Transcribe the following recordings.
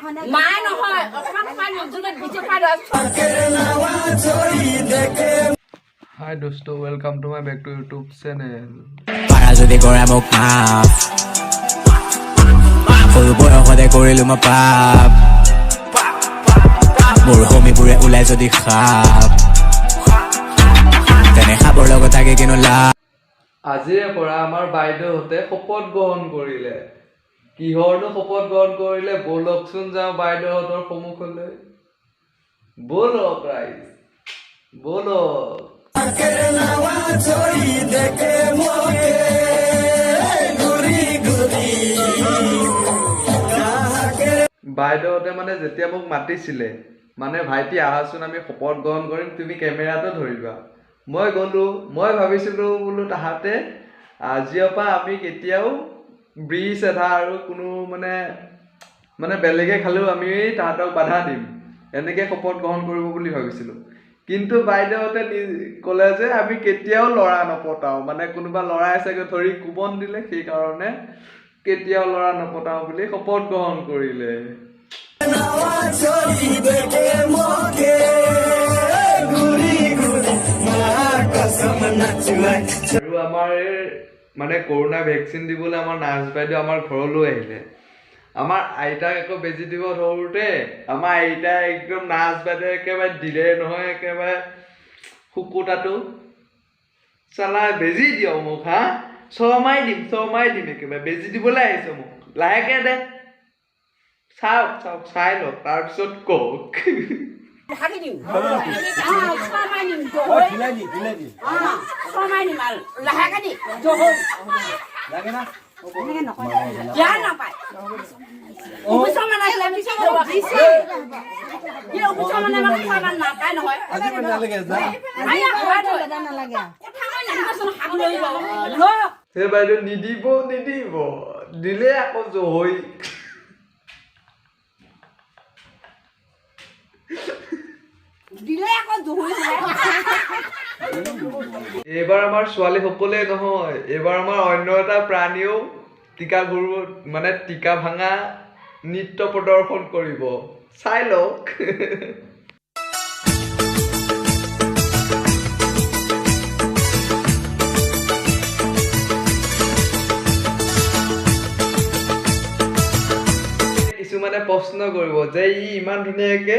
মা নহয়, অকণমান খুৱাই দিম, যোনে বেছি খুৱাই দিওঁ। হাই দোস্ত, welcome to my back to YouTube channel. পাৰা যদি কৰা মোক মাফ, সৰু বয়সতে কৰিলো মই পাপ। মোৰ হোমিবোৰে ওলাই যদি সাপ, তেনে সাপৰ লগত থাকি কিনো লাভ? আজিৰে পৰা আমাৰ বাইদেউহঁতে শপত গ্ৰহণ কৰিলে। কিহৰনো শপত গ্ৰহণ কৰিলে? ব'লকচোন যাওঁ বাইদেউহঁতৰ সন্মুখলৈ। ব'লক ৰাইজ, ব'লক। বাইদেউহঁতে মানে যেতিয়া মোক মাতিছিলে, মানে ভাইটি আহাচোন, আমি শপত গ্ৰহণ কৰিম, তুমি কেমেৰাটো ধৰিবা, মই গ'লো। মই ভাবিছিলোঁ বোলো তাহাঁতে আজিৰ পৰা আমি কেতিয়াও ব্ৰিজ এধা আৰু কোনো মানে বেলেগে খালেও আমি তাহাঁতক বাধা দিম, এনেকৈ শপত গ্ৰহণ কৰিব বুলি ভাবিছিলোঁ। কিন্তু বাইদেউহঁতে ক'লে যে আমি কেতিয়াও ল'ৰা নপতাওঁ। মানে কোনোবা ল'ৰাই চাগে ধৰি কোবন দিলে, সেইকাৰণে কেতিয়াও ল'ৰা নপতাওঁ বুলি শপত গ্ৰহণ কৰিলে। আৰু আমাৰ মানে কৰোণা ভেকচিন দিবলৈ আমাৰ নাৰ্ছ বাইদেউ আমাৰ ঘৰলৈ আহিলে। আমাৰ আইতাক আকৌ বেজি দিব ধৰোঁতে আমাৰ আইতাই একদম নাৰ্ছ বাইদেউ একেবাৰে দিলে নহয়, একেবাৰে শুকুতাটো, চালা বেজি দিয়ক মোক, হা ছমাই দিম, ছমাই দিম, একেবাৰে বেজি দিবলৈ আহিছ মোক, লাহেকে দে, চাওক চাওক, চাই লওক, তাৰপিছত কওক। হাগি দিম, ছমাই দিম, ছমাই দিম আৰু লাহেকে দি বেয়া নাপায়। অফিচৰ মানে আহিলে দিছে, অফিচৰ মানে আমাক খোৱা নাপায় নহয়। কথা কৈ নাহিবচোন, হাগু লৈ লওক। সেই বাইদেউ নিদিব, নিদিব, দিলে আকৌ জহৈ। দিলে আকৌ জহৈ। এইবাৰ আমাৰ ছোৱালী সকলোৱে নহয়, এইবাৰ আমাৰ অন্য এটা প্ৰাণীয়েও টিকা ঘূৰিব, মানে টিকা ভাঙা নৃত্য প্ৰদৰ্শন কৰিব, চাই লওক। কিছুমানে প্ৰশ্ন কৰিব যে ই ইমান ধুনীয়াকে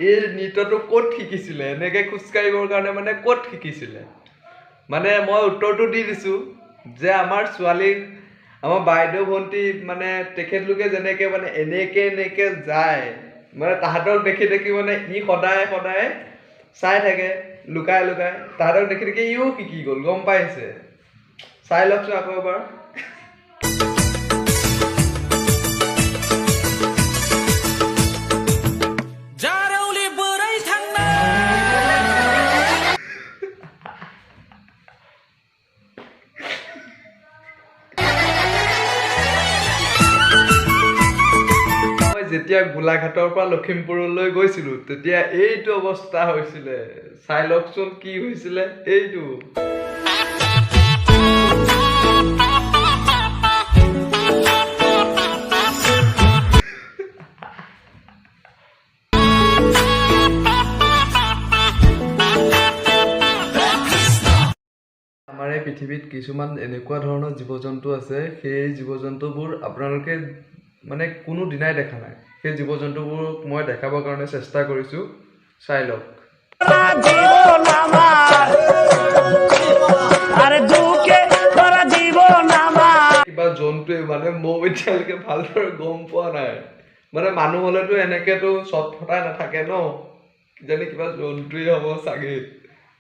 এই নৃত্যটো ক'ত শিকিছিলে, এনেকে খোজকাঢ়িবৰ কাৰণে মানে ক'ত শিকিছিলে? মানে মই উত্তৰটো দি দিছোঁ যে আমাৰ ছোৱালী, আমাৰ বাইদেউ ভণ্টি মানে তেখেতলোকে যেনেকে মানে এনেকে এনেকে যায়, মানে তাহাঁতক দেখি দেখি মানে ই সদায় সদায় চাই থাকে লুকাই লুকাই, তাহাঁতক দেখি দেখি ইও শিকি গ'ল, গম পাইছে? চাই লওকচোন আকৌ এবাৰ। जारौलि बोरै थांनो? মই যেতিয়া গোলাঘাটৰ পৰা লখিমপুৰলৈ গৈছিলোঁ তেতিয়া এইটো অৱস্থা হৈছিলে, চাই লওকচোন কি হৈছিলে এইটো। আমাৰ এই পৃথিৱীত কিছুমান এনেকুৱা ধৰণৰ জীৱ জন্তু আছে, সেই জীৱ জন্তুবোৰ আপোনালোকে মানে কোনো দিনাই দেখা নাই। সেই জীৱ জন্তুবোৰক মই দেখাবৰ কাৰণে চেষ্টা কৰিছোঁ, চাই লওক। জীবন আমাৰ আৰে দুঃখে ভৰা জীবন আমাৰ। কিবা জন্তুৱে মানে ময়ো এতিয়ালৈকে ভালদৰে গম পোৱা নাই, মানে মানুহ হ'লেতো এনেকেতো চটফটাই নাথাকে ন, কিজানি কিবা জন্তুৱে হ'ব চাগে,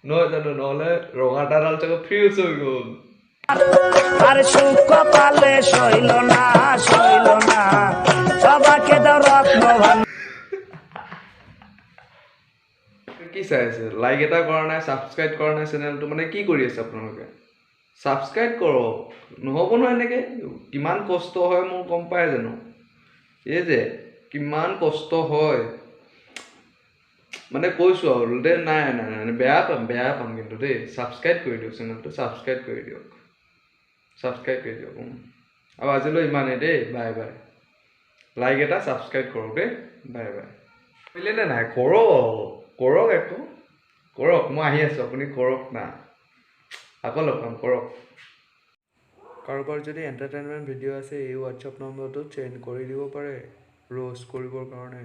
নহয় জানো? নহ'লে ৰঙাটাডাল চাগে ফিউজ হৈ গ'ল। আর সুখ কপালে সইল না, সইল না, সবাকে দাও রত্ন ভান্ডার। কি চাই আছে? লাইক এটা কৰা নাই, ছাবস্ক্ৰাইব কৰা নাই চেনেলটো, মানে কি কৰি আছে আপোনালোকে? ছাবস্ক্ৰাইব কৰক, নহ'ব নহয় এনেকে। কিমান কষ্ট হয় মোৰ গম পাই জানো? এই যে কিমান কষ্ট হয় মানে কৈছোঁ আৰু দে, নাই নাই নাই, বেয়া পাম, বেয়া পাম কিন্তু দেই। ছাবস্ক্ৰাইব কৰি দিয়ক চেনেলটো, ছাবস্ক্ৰাইব কৰি দিয়ক, ছাবস্ক্ৰাইব কৰি দিয়ক। আৰু আজিলৈ ইমানেই দেই, বাই বাই। লাইক এটা, ছাবস্ক্ৰাইব কৰক দেই। Bye bye. কৰিলে নে নাই? কৰক, কৰক, একো কৰক। মই আহি আছোঁ, আপুনি কৰক না। আকৌ লগ পাম, কৰক। কাৰোবাৰ যদি এণ্টাৰটেইনমেণ্ট ভিডিঅ' আছে, এই হোৱাটছআপ নম্বৰটোত চেণ্ড কৰি দিব পাৰে ৰ'ষ্ট কৰিবৰ কাৰণে।